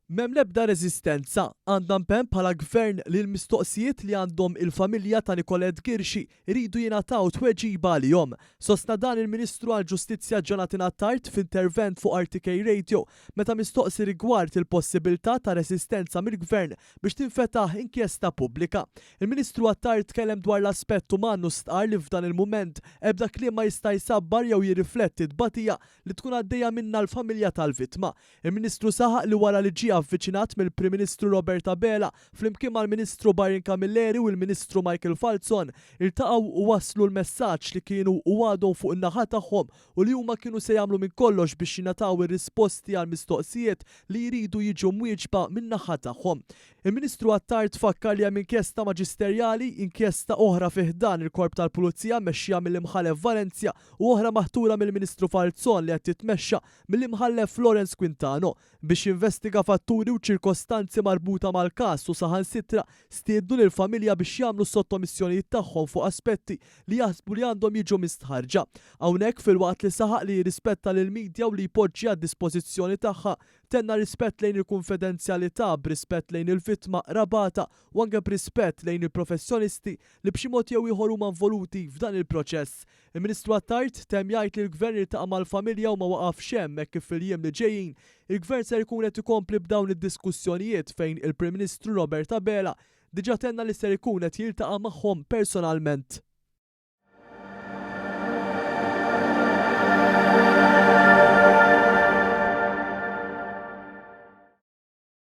M'hemm l-ebda reżistenza. Għandna impenn bħala Gvern li l-mistoqsijiet li għandhom il-familja ta' Nicolette Ghirxi jridu jingħataw tweġiba għalihom. Sostna dan il-Ministru għall-Ġustizzja Jonathan Attard f'intervent fuq RTK Radio meta mistoqsi rigward il-possibilità ta' reżistenza mill-Gvern biex tinfetaħ inkjesta pubblika. Il-Ministru Attard tkellem dwar l-aspett uman u stqarr li f'dan il-mument ebda kliem ma jista' jsabbar jew jirrifletti t-tbatija li tkun għaddejja minnha l-familja tal-vittma. Il-Ministru saħaq li wara li ġie avviċinat mill-Prim Ministru Robert Abela flimkien mal-Ministru Byron Camilleri u l-Ministru Michael Falzon, iltaqgħu u wasslu l-messaġġ li kienu u għadhom fuq in-naħa tagħhom u li huma kienu se jagħmlu minn kollox biex jingħataw ir-risposti għall-mistoqsijiet li jridu jiġu mwieġba min-naħa tagħhom. Il-Ministru Attard fakkar li hemm inkjesta maġisterjali, inkjesta oħra fi ħdan il-Korp tal-Pulizija mmexxija mill-Imħalef Valenzia u oħra maħtura mill-Ministru Falzon li qed titmexxa mill-Imħallef Lawrence Quintano biex jinvestiga fatturi u ċirkostanzi marbuta mal-każ u saħansitra stiednu lill-familja biex jagħmlu s-sottomissjonijiet tagħhom fuq aspetti li jaħsbu li għandhom jiġu mistħarrġa. Hawnhekk, filwaqt li saħaq li jirrispetta lill-media u li jpoġġi għad-dispożizzjoni tagħha, tenna rispett lejn il-kunfidenzjalità, b'rispett lejn il-vittma, qrabatha u anke b'rispett lejn il-professjonisti li b'xi mod jew ieħor huma involuti f'dan il-proċess. Il-Ministru Attard temm jgħid li l-Gvern iltaqa' mal-familja u ma waqafx hemm hekk kif fil-jiem li ġejjin, il-Gvern ser ikun qed ikompli b'dawn id-diskussjonijiet fejn il-Prim Ministru Robert Abela diġà tenna li ser ikun qed jiltaqa' magħhom personalment.